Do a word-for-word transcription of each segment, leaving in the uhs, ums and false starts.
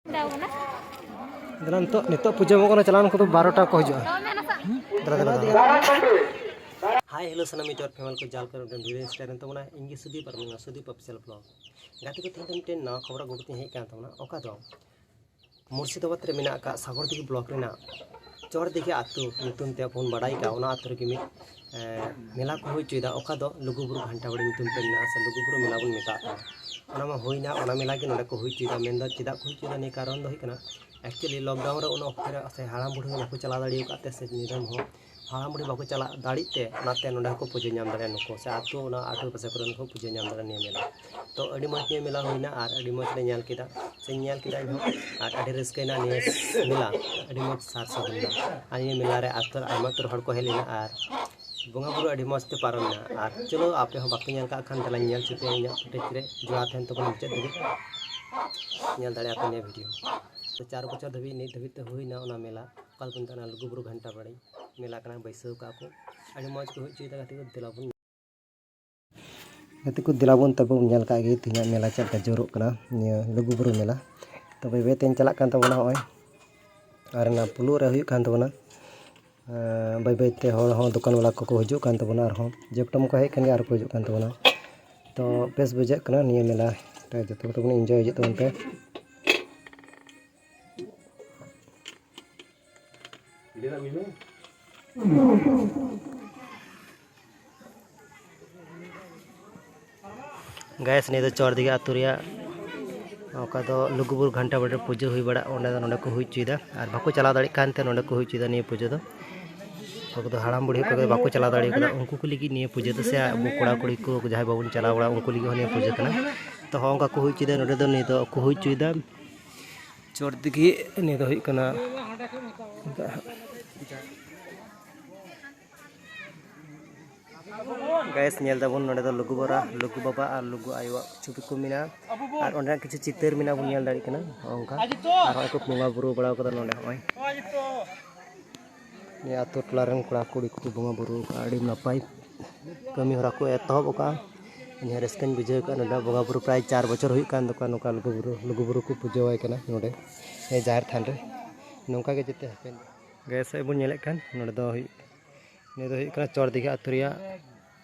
ᱫᱮᱞᱟ ᱱᱤᱛᱚᱜ, ᱱᱤᱛᱚᱜ ᱯᱩᱡᱟᱹ ᱮᱢᱚᱜ ᱠᱟᱱᱟ, ᱪᱟᱞᱟᱣ ᱠᱚᱫᱚ ᱵᱟᱨᱚᱴᱟ ᱠᱚ ᱦᱤᱡᱩᱜᱼᱟ᱾ ᱫᱮᱞᱟ, ᱫᱮᱞᱟ, ᱫᱮᱞᱟ᱾ ᱦᱟᱭ, ᱦᱮᱞᱳ, ᱥᱟᱱᱟᱢ ᱱᱮᱴᱣᱟᱨᱠ ᱯᱷᱮᱢᱮᱞ ᱠᱚ ᱡᱟᱞ ᱠᱚᱨᱮ ᱢᱤᱫᱴᱮᱱ ᱵᱷᱤᱰᱤᱭᱳ ᱥᱮᱴᱮᱨ ᱮᱱ ᱛᱟᱵᱚᱱᱟ᱾ ᱤᱧ ᱜᱮ ᱥᱩᱫᱤᱯ ᱟᱨ ᱢᱮᱱᱟᱜᱼᱟ ᱥᱩᱫᱤᱯ ᱚᱯᱷᱤᱥᱤᱭᱟᱞ ᱵᱞᱚᱜ᱾ ᱜᱟᱛᱮ ᱠᱚ, ᱛᱮᱦᱮᱧ ᱫᱚ ᱢᱤᱫᱴᱮᱱ ᱱᱟᱣᱟ ᱠᱷᱚᱵᱚᱨ ᱟᱹᱜᱩ ᱠᱟᱛᱮᱧ ᱦᱮᱡ ᱟᱠᱟᱱ ᱛᱟᱵᱚᱱᱟ, ᱚᱠᱟ ᱫᱚ ᱢᱩᱨᱥᱤᱫᱟᱵᱟᱫᱽ ᱨᱮ ᱢᱮᱱᱟᱜ ᱟᱠᱟᱫ ᱥᱟᱜᱚᱨ ᱫᱤᱜᱷᱤ ᱵᱞᱚᱠ ᱨᱮᱱᱟᱜ ᱪᱚᱨ ᱫᱤᱜᱷᱤ ᱟᱹᱛᱩ ᱧᱩᱛᱩᱢ ᱛᱮ ᱟᱵᱚ ᱵᱚᱱ ᱵᱟᱲᱟᱭ ᱠᱟᱜᱼᱟ, ᱚᱱᱟ ᱟᱹᱛᱩ ᱨᱮᱜᱮ ᱢᱤᱫ, ᱮ, ᱢᱮᱞᱟ ᱠᱚ ᱦᱩᱭ ᱦᱚᱪᱚᱭᱮᱫᱟ, ᱚᱠᱟ ᱫᱚ ᱞᱩᱜᱩᱵᱩᱨᱩ ᱜᱷᱟᱱᱴᱟ ᱵᱟᱲᱮ ᱧᱩᱛᱩᱢ ᱛᱮ ᱢᱮᱱᱟᱜᱼᱟ, ᱥᱮ ᱞᱩᱜᱩᱵᱩᱨᱩ ᱢᱮᱞᱟ ᱵᱚᱱ ᱢᱮᱛᱟᱜ ᱠᱟᱱᱟ᱾ ᱚᱱᱟ ᱢᱟ ᱦᱩᱭᱱᱟ, ᱚᱱᱟ ᱢᱮᱞᱟ ᱜᱮ ᱱᱚᱰᱮ ᱠᱚ ᱦᱩᱭ ᱦᱚᱪᱚᱭᱮᱫᱟ᱾ ᱢᱮᱱᱫᱚ ᱪᱮᱫᱟᱜ ᱠᱚ ᱦᱩᱭ ᱦᱚᱪᱚᱭᱮᱫᱟ, ᱱᱤᱭᱟᱹ ᱠᱟᱨᱚᱱ ᱫᱚ ᱦᱩᱭᱩᱜ ᱠᱟᱱᱟ, actually lockdown ᱨᱮ ᱩᱱ ᱚᱠᱛᱮ ᱨᱮ ᱥᱮ ᱦᱟᱲᱟᱢ ᱵᱩᱲᱦᱤ ᱵᱟᱠᱚ ᱪᱟᱞᱟᱣ ᱫᱟᱲᱮ ᱟᱠᱟᱫ ᱛᱮ, ᱥᱮ ᱱᱤᱨᱟᱹᱢ ᱦᱚᱸ ᱦᱟᱲᱟᱢ ᱵᱩᱲᱦᱤ ᱵᱟᱠᱚ ᱪᱟᱞᱟᱜ ᱫᱟᱲᱮᱜ ᱛᱮ, ᱚᱱᱟᱛᱮ ᱱᱚᱰᱮ ᱦᱚᱸᱠᱚ ᱯᱩᱡᱟᱹ ᱧᱟᱢ ᱫᱟᱲᱮᱭᱟᱜᱼᱟ ᱱᱩᱠᱩ, ᱥᱮ ᱟᱹᱛᱩ ᱚᱱᱟ ᱟᱹᱛᱩ ᱯᱟᱥᱮ ᱠᱚᱨᱮᱱ ᱠᱚ ᱯᱩᱡᱟᱹ ᱧᱟᱢ ᱫᱟᱲᱮᱭᱟᱜᱼᱟ ᱱᱤᱭᱟᱹ ᱢᱮᱞᱟ᱾ ᱛᱚ ᱟᱹᱰᱤ ᱢᱚᱡᱽ ᱱᱤᱭᱟᱹ ᱢᱮᱞᱟ ᱦᱩᱭᱱᱟ ᱟᱨ ᱟᱹᱰᱤ ᱢᱚᱡᱽ ᱞᱮ ᱧᱮᱞ ᱠᱮᱫᱟ, ᱥᱮ ᱧᱮᱞ ᱠᱮᱫᱟ ᱤᱧᱦᱚᱸ, ᱟᱨ ᱟᱹᱰᱤ ᱨᱟᱹᱥᱠᱟᱹᱭᱮᱱᱟ ᱱᱤᱭᱟᱹ ᱢᱮᱞᱟ, ᱟᱹᱰᱤ ᱢᱚᱡᱽ ᱥᱟᱨ ᱥᱟᱹᱜᱩᱱ ᱮᱱᱟ᱾ ᱟᱨ ᱱᱤᱭᱟᱹ ᱢᱮᱞᱟ ᱨᱮ ᱟᱹᱛᱩ ᱟᱭᱢᱟ ᱩᱛᱟᱹᱨ ᱦᱚᱲ ᱠᱚ ᱦᱮᱡ ᱞᱮᱱᱟ ᱟᱨ ᱵᱚᱸᱜᱟ ᱵᱩᱨᱩ ᱟᱹᱰᱤ ᱢᱚᱡᱽ ᱛᱮ ᱯᱟᱨᱚᱢ ᱮᱱᱟ᱾ ᱟᱨ ᱪᱚᱞᱚ, ᱟᱯᱮ ᱦᱚᱸ ᱵᱟᱯᱮ ᱧᱮᱞ ᱠᱟᱜ ᱠᱷᱟᱱ ᱫᱮᱞᱟᱧ ᱧᱮᱞ ᱦᱚᱪᱚ ᱯᱮᱭᱟ ᱤᱧᱟᱹᱜ ᱯᱷᱩᱴᱮᱡᱽ ᱨᱮ, ᱡᱚᱲᱟᱣ ᱛᱟᱦᱮᱱ ᱛᱟᱵᱚᱱᱟ ᱢᱩᱪᱟᱹᱫ ᱫᱷᱟᱹᱵᱤᱡ, ᱧᱮᱞ ᱫᱟᱲᱮᱭᱟᱜᱼᱟ ᱯᱮ ᱱᱤᱭᱟᱹ ᱵᱷᱤᱰᱤᱭᱳ᱾ ᱛᱚ ᱪᱟᱨ ᱵᱚᱪᱷᱚᱨ ᱫᱷᱟᱹᱵᱤᱡ ᱱᱤᱛ ᱫᱷᱟᱹᱵᱤᱡ ᱛᱮ ᱦᱩᱭᱱᱟ ᱚᱱᱟ ᱢᱮᱞᱟ, ᱚᱠᱟ ᱫᱚᱠᱚ ᱢᱮᱛᱟᱜ ᱠᱟᱱᱟ ᱞᱩᱜᱩᱵᱩᱨᱩ ᱜᱷᱟᱱᱴᱟ ᱵᱟᱲᱮ ᱢᱮᱞᱟ ᱠᱟᱱᱟ, ᱵᱟᱹᱭᱥᱟᱹᱣ ᱠᱟᱜᱼᱟ ᱠᱚ, ᱟᱹᱰᱤ ᱢᱚᱡᱽ ᱠᱚ ᱦᱩᱭ ᱦᱚᱪᱚᱭᱮᱫᱟ᱾ ᱜᱟᱛᱮ ᱠᱚ, ᱫᱮᱞᱟ ᱵᱚᱱ, ᱜᱟᱛᱮ ᱠᱚ, ᱫᱮᱞᱟ ᱵᱚᱱ ᱛᱚᱵᱮ ᱵᱚᱱ ᱧᱮᱞ ᱠᱟᱜ ᱜᱮ ᱛᱮᱦᱮᱧᱟᱜ ᱢᱮᱞᱟ ᱪᱮᱫ ᱞᱮᱠᱟ ᱡᱳᱨᱚᱜ ᱠᱟᱱᱟ, ᱱᱤᱭᱟᱹ ᱞᱩᱜᱩᱵᱩᱨᱩ ᱢᱮᱞᱟ᱾ ᱛᱚ ᱵᱟᱹᱭ ᱵᱟᱹᱭ ᱛᱮᱧ ᱪᱟᱞᱟᱜ ᱠᱟᱱ ᱛᱟᱵᱚᱱᱟ ᱱᱚᱜᱼᱚᱭ, ᱟᱨ ᱚᱱᱟ ᱯᱩᱞᱩᱜ ᱨᱮ ᱦᱩᱭᱩᱜ ᱠᱟᱱ ᱛᱟᱵᱚᱱᱟ, ᱟᱨ ᱵᱟᱹᱭ ᱵᱟᱹᱭ ᱛᱮ ᱦᱚᱲ ᱦᱚᱸ, ᱫᱚᱠᱟᱱ ᱵᱟᱞᱟ ᱠᱚᱠᱚ ᱦᱤᱡᱩᱜ ᱠᱟᱱ ᱛᱟᱵᱚᱱᱟ, ᱟᱨᱦᱚᱸ ᱡᱮᱠᱴᱚᱢ ᱠᱚ ᱦᱮᱡ ᱠᱟᱱ ᱜᱮᱭᱟ, ᱟᱨ ᱠᱚ ᱦᱤᱡᱩᱜ ᱠᱟᱱ ᱛᱟᱵᱚᱱᱟ᱾ ᱛᱚ ᱵᱮᱥ ᱵᱩᱡᱷᱟᱹᱜ ᱠᱟᱱᱟ ᱱᱤᱭᱟᱹ ᱢᱮᱞᱟ ᱨᱮ, ᱡᱚᱛᱚ ᱠᱚᱛᱮ ᱵᱚᱱ ᱤᱱᱡᱚᱭ ᱦᱤᱡᱩᱜ ᱛᱟᱵᱚᱱ ᱯᱮ᱾ ᱜᱟᱭᱮᱥ, ᱱᱤᱭᱟᱹ ᱫᱚ ᱪᱚᱨᱫᱤᱜᱷᱟ ᱟᱹᱛᱩ ᱨᱮᱭᱟᱜ, ᱚᱠᱟ ᱫᱚ ᱞᱩᱜᱩᱵᱩᱨᱩ ᱜᱷᱟᱱᱴᱟ ᱵᱟᱲᱮ ᱨᱮ ᱯᱩᱡᱟᱹ ᱦᱩᱭ ᱵᱟᱲᱟᱜ, ᱚᱸᱰᱮ ᱫᱚ, ᱱᱚᱸᱰᱮ ᱠᱚ ᱦᱩᱭ ᱦᱚᱪᱚᱭᱮᱫᱟ᱾ ᱟᱨ ᱵᱟᱠᱚ ᱪᱟᱞᱟᱣ ᱫᱟᱲᱮᱭᱟᱜ ᱠᱟᱱᱛᱮ ᱱᱚᱸᱰᱮ ᱠᱚ ᱦᱩᱭ ᱦᱚᱪᱚᱭᱮᱫᱟ ᱱᱤᱭᱟᱹ ᱯᱩᱡᱟᱹ ᱫᱚ᱾ ᱚᱠᱚᱭ ᱠᱚᱫᱚ ᱦᱟᱲᱟᱢ ᱵᱩᱲᱦᱤ, ᱚᱠᱚᱭ ᱠᱚᱫᱚ ᱵᱟᱠᱚ ᱪᱟᱞᱟᱣ ᱫᱟᱲᱮ ᱠᱟᱫᱟ, ᱩᱱᱠᱩ ᱠᱚ ᱞᱟᱹᱜᱤᱫ ᱱᱤᱭᱟᱹ ᱯᱩᱡᱟᱹ ᱫᱚ, ᱥᱮ ᱟᱵᱚ ᱠᱚᱲᱟ ᱠᱩᱲᱤ ᱠᱚ ᱡᱟᱦᱟᱸᱭ ᱵᱟᱵᱚᱱ ᱪᱟᱞᱟᱣ ᱵᱟᱲᱟᱜᱼᱟ, ᱩᱱᱠᱩ ᱞᱟᱹᱜᱤᱫ ᱦᱚᱸ ᱱᱤᱭᱟᱹ ᱯᱩᱡᱟᱹ ᱠᱟᱱᱟ᱾ ᱛᱚ ᱦᱚᱸᱜᱼᱚ ᱱᱚᱝᱠᱟ ᱠᱚ ᱦᱩᱭ ᱦᱚᱪᱚᱭᱮᱫᱟ, ᱱᱚᱸᱰᱮ ᱫᱚ ᱱᱤᱭᱟᱹ ᱫᱚ ᱠᱚ ᱦᱩᱭ ᱦᱚᱪᱚᱭᱮᱫᱟ᱾ ᱪᱚᱨᱫᱤᱜᱷᱤ, ᱱᱤᱭᱟᱹ ᱫᱚ ᱦᱩᱭᱩᱜ ᱠᱟᱱᱟ᱾ ᱜᱟᱭᱮᱥ, ᱧᱮᱞ ᱫᱟᱵᱚᱱ ᱱᱚᱸᱰᱮ ᱫᱚ ᱞᱩᱜᱩ ᱵᱟᱵᱟ, ᱞᱩᱜᱩ ᱵᱟᱵᱟ ᱟᱨ ᱞᱩᱜᱩ ᱟᱭᱳᱣᱟᱜ ᱪᱷᱚᱵᱤ ᱠᱚ ᱢᱮᱱᱟᱜᱼᱟ᱾ ᱟᱨ ᱚᱸᱰᱮᱱᱟᱜ ᱠᱤᱪᱷᱩ ᱪᱤᱛᱟᱹᱨ ᱢᱮᱱᱟᱜᱼᱟ, ᱵᱚᱱ ᱧᱮᱞ ᱫᱟᱲᱮᱭᱟᱜ ᱠᱟᱱᱟ᱾ ᱱᱚᱜᱼᱚ ᱱᱚᱝᱠᱟ᱾ ᱟᱨ ᱦᱚᱸᱜᱼᱚᱭ ᱠᱚ ᱵᱚᱸᱜᱟ ᱵᱩᱨᱩ ᱵᱟᱲᱟ ᱠᱟᱫᱟ ᱱᱚᱸᱰᱮ᱾ ᱦᱚᱸᱜᱼᱚᱭ ᱱᱤᱭᱟᱹ ᱟᱹᱛᱩ ᱴᱚᱞᱟ ᱨᱮᱱ ᱠᱚᱲᱟ ᱠᱩᱲᱤ ᱠᱚᱠᱚ ᱵᱚᱸᱜᱟ ᱵᱩᱨᱩ ᱟᱠᱟᱫᱼᱟ᱾ ᱟᱹᱰᱤ ᱱᱟᱯᱟᱭ ᱠᱟᱹᱢᱤ ᱦᱚᱨᱟ ᱠᱚ ᱮᱛᱚᱦᱚᱵ ᱟᱠᱟᱫᱼᱟ᱾ ᱤᱧ ᱦᱚᱸ ᱨᱟᱹᱥᱠᱟᱹᱧ ᱵᱩᱡᱷᱟᱹᱣ ᱠᱮᱫᱟ᱾ ᱱᱚᱰᱮ ᱵᱚᱸᱜᱟ ᱵᱩᱨᱩ ᱯᱨᱟᱭ ᱪᱟᱨ ᱵᱚᱪᱷᱚᱨ ᱦᱩᱭᱩᱜ ᱠᱟᱱ ᱛᱟᱠᱚᱣᱟ, ᱱᱚᱝᱠᱟ ᱞᱩᱜᱩᱵᱩᱨᱩ ᱞᱩᱜᱩᱵᱩᱨᱩ ᱠᱚ ᱯᱩᱡᱟᱹᱣᱟᱭ ᱠᱟᱱᱟ ᱱᱚᱰᱮ, ᱱᱤᱭᱟᱹ ᱡᱟᱦᱮᱨ ᱛᱷᱟᱱ ᱨᱮ᱾ ᱱᱚᱝᱠᱟ ᱜᱮ ᱡᱟᱛᱮ ᱦᱟᱯᱮᱱ ᱜᱮᱥ ᱵᱚᱱ ᱧᱮᱞᱮᱫ ᱠᱷᱟᱱ ᱱᱚᱰᱮ ᱫᱚ ᱦᱩᱭᱩᱜ ᱱᱤᱭᱟᱹ ᱫᱚ ᱦᱩᱭᱩᱜ ᱠᱟᱱᱟ ᱪᱚᱨᱫᱤᱜᱷᱟ ᱟᱹᱛᱩ ᱨᱮᱭᱟᱜ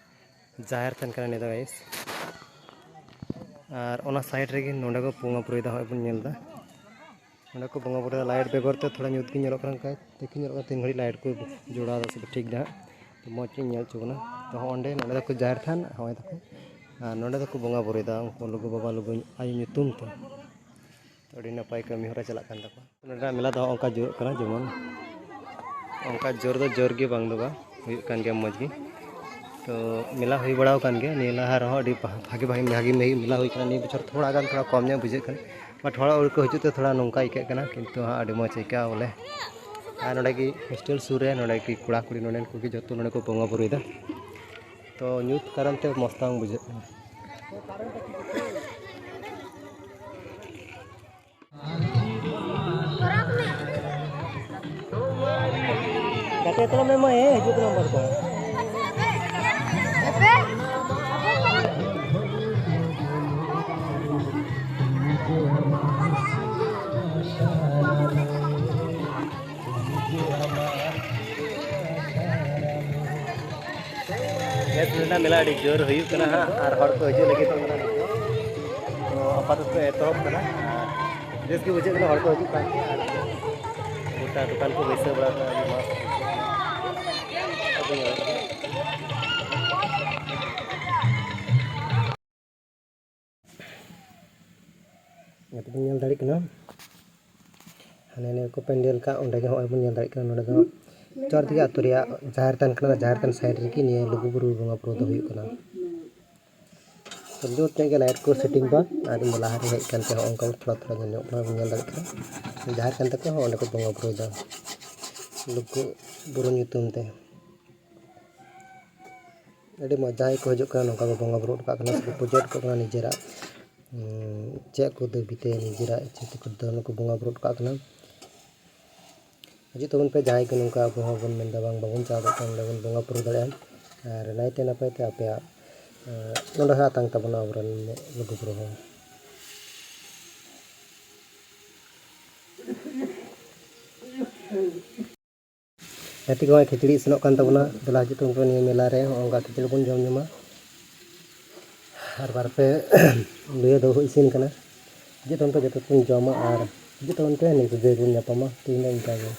ᱡᱟᱦᱮᱨ ᱛᱷᱟᱱ ᱠᱟᱱᱟ ᱱᱤᱭᱟᱹ ᱫᱚ, ᱜᱟᱭᱤᱥ᱾ ᱟᱨ ᱚᱱᱟ ᱥᱟᱭᱤᱰ ᱨᱮᱜᱮ ᱱᱚᱰᱮ ᱠᱚ ᱵᱚᱸᱜᱟ ᱵᱩᱨᱩᱭᱮᱫᱟ, ᱦᱚᱸᱜᱼᱚᱭ ᱵᱚᱱ ᱧᱮᱞ ᱮᱫᱟ᱾ ᱱᱚᱰᱮ ᱠᱚ ᱵᱚᱸᱜᱟ ᱵᱩᱨᱩᱭᱮᱫᱟ, ᱞᱟᱭᱤᱴ ᱵᱮᱜᱚᱨ ᱛᱮ ᱛᱷᱚᱲᱟ ᱧᱩᱛ ᱜᱮ ᱧᱮᱞᱚᱜ ᱠᱟᱱᱟ, ᱚᱱᱠᱟ ᱛᱤᱠᱤᱱ ᱧᱮᱞᱚᱜ ᱠᱟᱱᱟ, ᱛᱤᱱ ᱜᱷᱟᱹᱲᱤᱡ ᱞᱟᱭᱤᱴ ᱠᱚ ᱡᱚᱲᱟᱣ ᱮᱫᱟ ᱥᱮ ᱴᱷᱤᱠ ᱫᱟ ᱦᱟᱸᱜ᱾ ᱛᱚ ᱢᱚᱡᱽ ᱧᱚᱜ ᱧᱮᱞ ᱦᱚᱪᱚ ᱠᱟᱱᱟ᱾ ᱛᱚ ᱦᱚᱸᱜᱼᱚ ᱱᱚᱰᱮ, ᱱᱚᱰᱮ ᱫᱚᱠᱚ ᱡᱟᱦᱮᱨ ᱛᱷᱟᱱ, ᱦᱚᱸᱜᱼᱚᱭ ᱛᱟᱠᱚ᱾ ᱟᱨ ᱱᱚᱰᱮ ᱫᱚᱠᱚ ᱵᱚᱸᱜᱟ ᱵᱩᱨᱩᱭᱮᱫᱟ ᱩᱱᱠᱩ ᱞᱩᱜᱩ ᱵᱟᱵᱟ, ᱞᱩᱜᱩ ᱟᱭᱳ ᱧᱩᱛᱩᱢ ᱛᱮ᱾ ᱛᱚ ᱟᱹᱰᱤ ᱱᱟᱯᱟᱭ ᱠᱟᱹᱢᱤ ᱦᱚᱨᱟ ᱪᱟᱞᱟᱜ ᱠᱟᱱ ᱛᱟᱠᱚᱣᱟ᱾ ᱱᱚᱰᱮᱱᱟᱜ ᱢᱮᱞᱟ ᱫᱚ ᱚᱱᱠᱟ ᱡᱳᱨᱚᱜ ᱠᱟᱱᱟ, ᱡᱮᱢᱚᱱ ᱚᱱᱠᱟ ᱡᱳᱨ ᱫᱚ ᱡᱳᱨ ᱜᱮ ᱵᱟᱝ ᱫᱚ ᱵᱟᱝ, ᱦᱩᱭᱩᱜ ᱠᱟᱱ ᱜᱮᱭᱟ ᱢᱚᱡᱽ ᱜᱮ᱾ ᱛᱚ ᱢᱮᱞᱟ ᱦᱩᱭ ᱵᱟᱲᱟᱣ ᱟᱠᱟᱱ ᱜᱮᱭᱟ ᱱᱤᱭᱟᱹ ᱞᱟᱦᱟ ᱨᱮᱦᱚᱸ, ᱟᱹᱰᱤ ᱵᱷᱟ-, ᱵᱷᱟᱜᱮ, ᱵᱷᱟᱜᱮ, ᱵᱷᱟᱜᱮ ᱢᱮᱞᱟ ᱦᱩᱭ ᱠᱟᱱᱟ᱾ ᱱᱤᱭᱟᱹ ᱵᱚᱪᱷᱚᱨ ᱛᱷᱚᱲᱟ ᱜᱟᱱ ᱛᱷᱚᱲᱟ ᱠᱚᱢ ᱧᱚᱜ ᱵᱩᱡᱷᱟᱹᱜ ᱠᱟᱱᱟ, but ᱦᱚᱲ ᱟᱹᱣᱨᱤ ᱠᱚ ᱦᱤᱡᱩᱜ ᱛᱮ ᱛᱷᱚᱲᱟ ᱱᱚᱝᱠᱟ ᱟᱹᱭᱠᱟᱹᱜ ᱠᱟᱱᱟ, ᱠᱤᱱᱛᱩ ᱦᱟᱸᱜ ᱟᱹᱰᱤ ᱢᱚᱡᱽ ᱟᱹᱭᱠᱟᱹᱜᱼᱟ ᱵᱚᱞᱮ᱾ ᱟᱨ ᱱᱚᱰᱮ ᱜᱮ ᱦᱳᱥᱴᱮᱞ ᱥᱩᱨ ᱨᱮ ᱱᱚᱰᱮ ᱜᱮ ᱠᱚᱲᱟ ᱠᱩᱲᱤ ᱱᱚᱰᱮᱱ ᱠᱚᱜᱮ ᱡᱚᱛᱚ ᱱᱚᱰᱮ ᱠᱚ ᱵᱚᱸᱜᱟ ᱵᱩᱨᱩᱭᱮᱫᱟ᱾ ᱛᱚ ᱧᱩᱛ ᱠᱟᱨᱚᱱ ᱛᱮ ᱢᱚᱡᱽ ᱵᱟᱝ ᱵᱩᱡᱷᱟᱹᱜ ᱠᱟᱱᱟ᱾ ᱜᱟᱛᱮ ᱛᱟᱞᱟᱝ ᱢᱮ ᱢᱟ, ᱦᱮᱸ, ᱦᱤᱡᱩᱜ ᱠᱟᱱᱟ ᱵᱟᱨ ᱠᱚ᱾ ᱱᱮᱥ ᱨᱮᱱᱟᱜ ᱢᱮᱞᱟ ᱟᱹᱰᱤ ᱡᱳᱨ ᱦᱩᱭᱩᱜ ᱠᱟᱱᱟ ᱦᱟᱸᱜ, ᱟᱨ ᱦᱚᱲ ᱠᱚ ᱦᱤᱡᱩᱜ ᱞᱟᱹᱜᱤᱫᱚᱜ ᱠᱟᱱᱟ ᱱᱤᱛᱚᱜ᱾ ᱛᱚ ᱟᱯᱟᱛᱚᱛᱚ ᱮᱛᱚᱦᱚᱵ ᱠᱟᱱᱟ, ᱟᱨ ᱵᱮᱥ ᱜᱮ ᱵᱩᱡᱷᱟᱹᱜ ᱠᱟᱱᱟ, ᱦᱚᱲ ᱠᱚ ᱦᱤᱡᱩᱜ ᱠᱟᱱ ᱜᱮᱭᱟ, ᱟᱨ ᱜᱚᱴᱟ ᱫᱚᱠᱟᱱ ᱠᱚ ᱵᱟᱹᱭᱥᱟᱹᱣ ᱵᱟᱲᱟ ᱠᱟᱱᱟ, ᱟᱹᱰᱤ ᱢᱚᱡᱽ᱾ ᱱᱤᱛᱚᱜ ᱵᱚᱱ ᱧᱮᱞ ᱫᱟᱲᱮᱭᱟᱜ ᱠᱟᱱᱟ, ᱦᱟᱱᱮ ᱱᱤᱭᱟᱹ ᱠᱚ ᱯᱮᱱᱰᱮᱞ ᱠᱟᱜ, ᱚᱸᱰᱮ ᱜᱮ ᱦᱚᱸᱜᱼᱚᱭ ᱵᱚᱱ ᱧᱮᱞ ᱫᱟᱲᱮᱭᱟᱜ ᱠᱟᱱᱟ, ᱱᱚᱰᱮ ᱫᱚ ᱪᱚᱨᱫᱤᱜᱷᱟ ᱟᱹᱛᱩ ᱨᱮᱭᱟᱜ ᱡᱟᱦᱮᱨ ᱛᱷᱟᱱ ᱠᱟᱱᱟ᱾ ᱡᱟᱦᱮᱨ ᱛᱷᱟᱱ ᱥᱟᱭᱤᱰ ᱨᱮᱜᱮ ᱱᱤᱭᱟᱹ ᱞᱩᱜᱩᱵᱩᱨᱩ ᱵᱚᱸᱜᱟ ᱵᱩᱨᱩ ᱫᱚ ᱦᱩᱭᱩᱜ ᱠᱟᱱᱟ᱾ ᱛᱚ ᱡᱳᱨ ᱧᱚᱜ ᱜᱮ ᱞᱟᱭᱤᱴ ᱠᱚ ᱥᱮᱴᱤᱝ ᱫᱟ, ᱟᱨ ᱤᱧ ᱫᱚ ᱞᱟᱦᱟ ᱨᱮ ᱦᱮᱡ ᱠᱟᱱ ᱛᱮ ᱦᱚᱸᱜᱼᱚ ᱱᱚᱝᱠᱟ ᱛᱷᱚᱲᱟ ᱛᱷᱚᱲᱟ ᱧᱮᱞ ᱧᱚᱜ ᱠᱟᱱᱟ, ᱵᱚᱱ ᱧᱮᱞ ᱫᱟᱲᱮᱭᱟᱜ ᱠᱟᱱᱟ᱾ ᱡᱟᱦᱮᱨ ᱠᱟᱱ ᱛᱟᱠᱚ ᱦᱚᱸ ᱚᱸᱰᱮ ᱠᱚ ᱵᱚᱸᱜᱟ ᱵᱩᱨᱩᱭᱮᱫᱟ ᱞᱩᱜᱩ ᱵᱩᱨᱩ ᱧᱩᱛᱩᱢ ᱛᱮ᱾ ᱟᱹᱰᱤ ᱢᱚᱡᱽ, ᱡᱟᱦᱟᱸᱭ ᱠᱚ ᱦᱤᱡᱩᱜ ᱠᱟᱱᱟ ᱱᱚᱝᱠᱟ ᱠᱚ ᱵᱚᱸᱜᱟ ᱵᱩᱨᱩ ᱦᱚᱴᱚ ᱠᱟᱜ ᱠᱟᱱᱟ, ᱥᱮ ᱠᱚ ᱯᱩᱡᱟᱹ ᱦᱚᱴᱚ ᱠᱟᱜ ᱠᱟᱱᱟ ᱱᱤᱡᱮᱨᱟᱜ, ᱩᱸ, ᱪᱮᱫ ᱠᱚ ᱫᱟᱹᱵᱤ ᱛᱮ ᱱᱤᱡᱮᱨᱟᱜ ᱤᱪᱪᱷᱟᱹ ᱛᱮᱠᱚ ᱫᱚ ᱱᱩᱠᱩ ᱵᱚᱸᱜᱟ ᱵᱩᱨᱩ ᱦᱚᱴᱚ ᱠᱟᱜ ᱠᱟᱱᱟ᱾ ᱦᱤᱡᱩᱜ ᱛᱟᱵᱚᱱ ᱯᱮ ᱡᱟᱦᱟᱸᱭ ᱠᱚ ᱱᱚᱝᱠᱟ ᱟᱵᱚ ᱦᱚᱸᱵᱚᱱ ᱢᱮᱱᱫᱟ ᱵᱟᱝ ᱵᱟᱵᱚᱱ ᱪᱟᱞᱟᱣ ᱫᱟᱲᱮᱭᱟᱜ ᱠᱟᱱᱟ, ᱚᱸᱰᱮ ᱵᱚᱱ ᱵᱚᱸᱜᱟ ᱵᱩᱨᱩ ᱫᱟᱲᱮᱭᱟᱜᱼᱟ᱾ ᱟᱨ ᱱᱟᱭᱛᱮ ᱱᱟᱯᱟᱭ ᱛᱮ ᱟᱯᱮᱭᱟᱜ ᱱᱚᱰᱮ ᱦᱚᱸ ᱟᱛᱟᱝ ᱛᱟᱵᱚᱱᱟ ᱟᱵᱚᱨᱮᱱ ᱞᱩᱜᱩᱵᱩᱨᱩ ᱦᱚᱸ᱾ ᱜᱟᱛᱮ ᱠᱚ, ᱠᱷᱤᱪᱲᱤ ᱤᱥᱤᱱᱚᱜ ᱠᱟᱱ ᱛᱟᱵᱚᱱᱟ᱾ ᱫᱮᱞᱟ ᱦᱤᱡᱩᱜ ᱛᱟᱵᱚᱱ ᱯᱮ ᱱᱤᱭᱟᱹ ᱢᱮᱞᱟ ᱨᱮ, ᱦᱚᱸᱜᱼᱚ ᱱᱚᱝᱠᱟ ᱠᱷᱤᱪᱲᱤ ᱵᱚᱱ ᱡᱚᱢ ᱧᱩᱢᱟ᱾ ᱟᱨ ᱵᱟᱨ ᱯᱮ ᱞᱩᱭᱦᱟᱹ ᱫᱚ ᱤᱥᱤᱱ ᱠᱟᱱᱟ᱾ ᱦᱤᱡᱩᱜ ᱛᱟᱵᱚᱱ ᱯᱮ, ᱡᱚᱛᱚ ᱵᱚᱱ ᱡᱚᱢᱟ ᱟᱨ ᱦᱤᱡᱩᱜ ᱛᱟᱵᱚᱱ ᱯᱮ, next video ᱵᱚᱱ ᱧᱟᱯᱟᱢᱟ᱾ ᱛᱮᱦᱮᱧ ᱫᱚ ᱤᱱᱠᱟ ᱜᱮ᱾